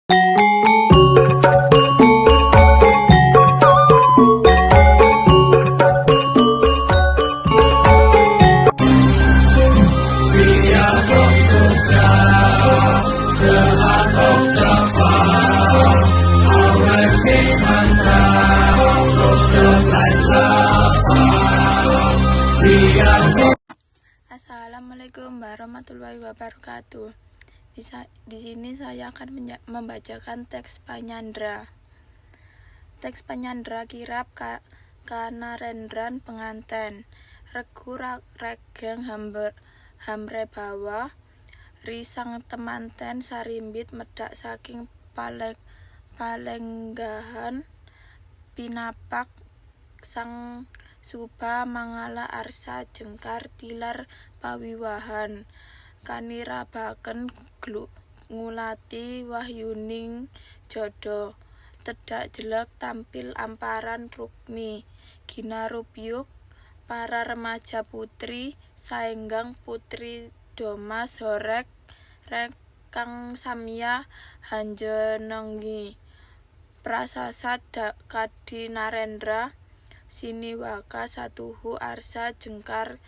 We are from Jogja, the heart of Java. Our peace mantra flows down like lava. We are from Assalamualaikum warahmatullahi wabarakatuh. Di sini saya akan membacakan teks Panyandra. Teks Panyandra kirab Kanarendran penganten. Regu regeng hamrebawa risang temanten sarimbit medhak saking palenggahan pinapak sang suba mangala arsa jengkar tilar pawiwahan kanirabaken ngulati wahyuning jodho tedhak jelek tampil amparan rukmi ginarupyuk para remaja putri saenggang putri domas horeg reg kang samya hanjenengi prasasat kadi narendra siniwaka satuhu arsa jengkar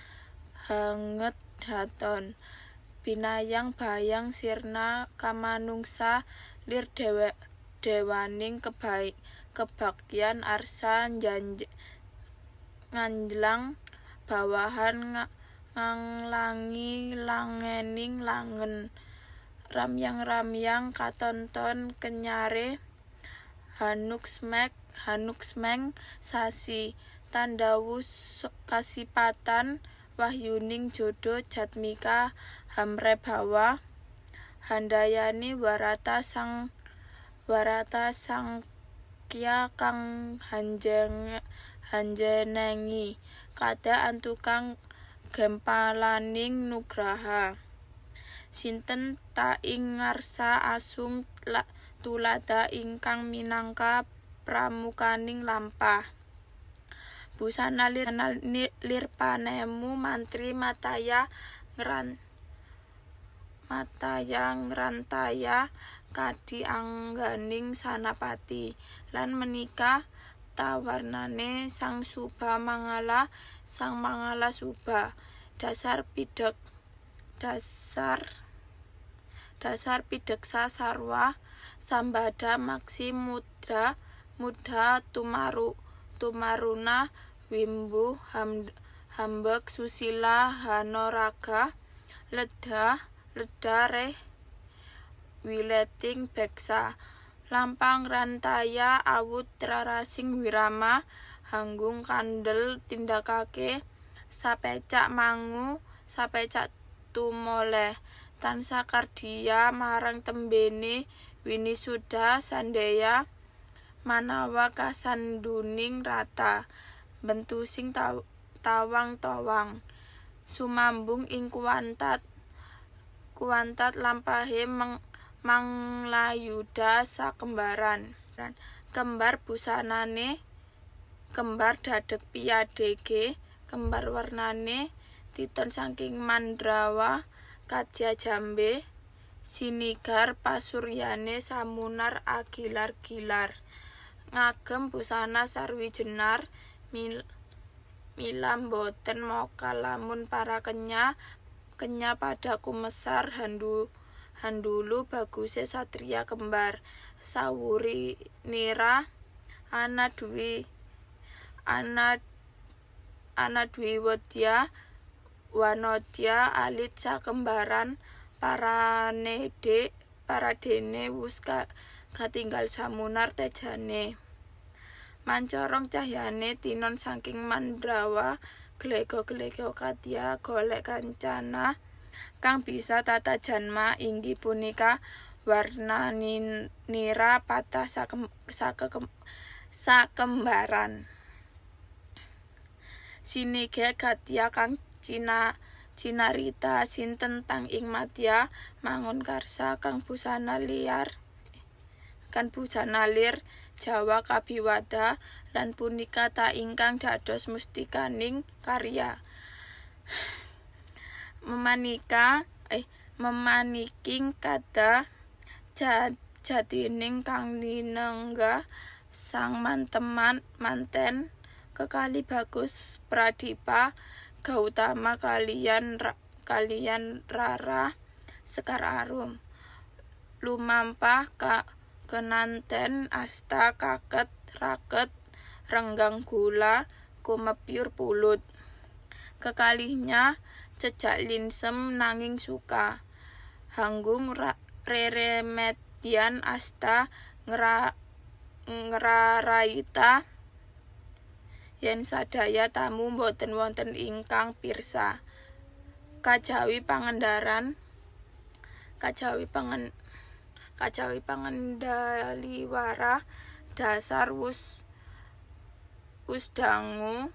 hanget haton binayang bayang sirna kamanungsa lir dewaning kebagyan arsa nganjlang bawahan nganglangi langening langen ramyang-ramyang katonton kenyare hanuksmeng sasi tandhawu kasipatan wahyuning jodho jatmika hamrebawa handayani warata sangkya kang hanjenengi kada antukang gempalaning nugraha sinten ta ing ngarsa asung tuladha ingkang minangka pramukaning lampah busana lir panemu mantri mataya ngrantaya kadi angganing sanapati lan menika ta warnane sang suba mangala sang mangala suba dasar pideksa sarwa sambada maksi mudha tumaruna wimbu hambek susila hanoraga ledha reh wileting beksa lampang rantaya awut rarasing wirama hanggung kandel tindakake sapecak mangu sapecak tumoleh tansah kardiya marang tembene winisuda sandeya manawa kasanduning rata bentusing tawang-tawang sumambung ing kuwantat lampahe manglayuda sakembaran kembar busanane kembar dadeg piyadege kembar warnane titon saking Mandrawa kadya jambe sinigar pasuryane samunar agilar-gilar ngagem busana sarwi jenar mila mboten mokal lamun para kenya pada kumesar handulu baguse satria kembar sawurinira ana dwi wedya wanodya alit sakembaran paradene wus katinggal samunar tejane mancorong cahyane tinon saking Mandrawa glega-glega kadya golek kancana kang bisa tata janma inggih punika warnaninira patah sakembaran sinige kadya kang cinarita sinten tang ing madya mangunkarsa kang busana lir Jawa kabiwada lan punika ta ingkang dados mustikaning karya memaniking kada Sejatining kang linenggah sang manten kekalih Bagus Pradipa Gautama kaliyan kaliyan Rara Sekar Arum. Lumampah kenanten asta kaket raket renggang gula kumepyur pulut. Kekalihnya cejak linsem nanging suka. Hanggung reremedyan asta ngraraita yen sadaya tamu boten wonten ingkang pirsa. Kajawi pangendaliwara dasar wus dangu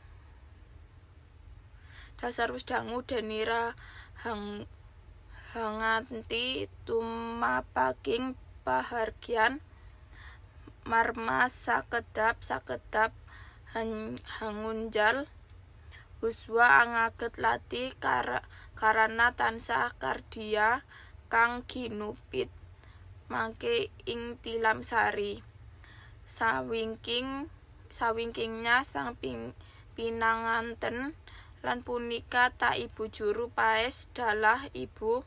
denira hanganti tumapaking pahargyan marma sakedap sakedap hangunjal huswa angaget lati karana tansah kardiya kang ginupit mangke ing tilam sari. Sawingkingnya sang pinanganten lan punika ta ibu juru paes dalah ibu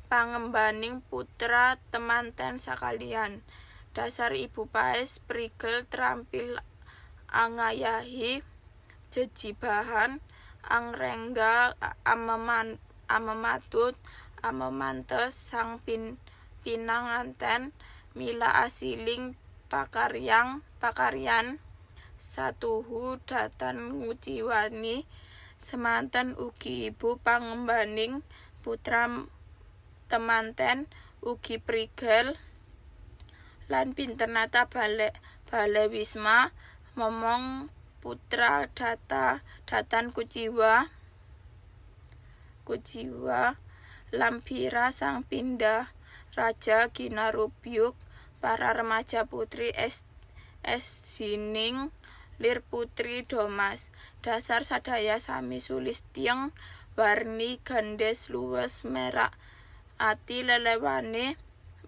pangembaning putra temanten sakalian. Dasar ibu paes prigel trampil angayahi jejibahan angrengga amematut amemantes sang pinanganten mila asiling pakaryan satuhu datan nguciwani semanten ugi ibu pangembaning putra temanten ugi prigel lan pinter nata bale wisma momong putra datan kuciwa lampira sang pindah raja ginarubyuk para remaja putri esining lir putri Domas. Dasar sadaya sami sulistyeng warni gandes luwes merak ati lelewane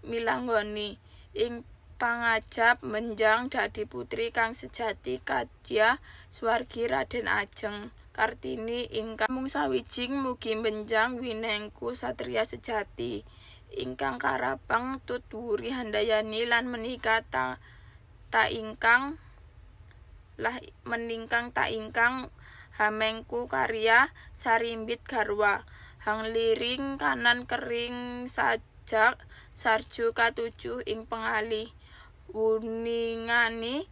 milanggoni ing pangajap menjang dadi putri kang sejati kadya swargi Raden Ajeng Kartini ingkang mung sawijing mugi benjang winengku satria sejati ingkang karapeng tut wuri handayani lan menika ta ingkang hamengku karya sarimbit garwa hangliring kanan kering sajak sarju katujuh ing pengalih wuningani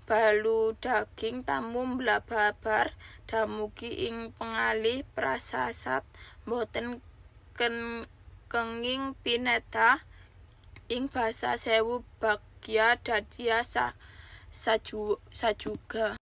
baludaging tamu mblababar damugi ing pengalih prasasat boten kenging pineta ing basa sewu bagya dadya sajuga.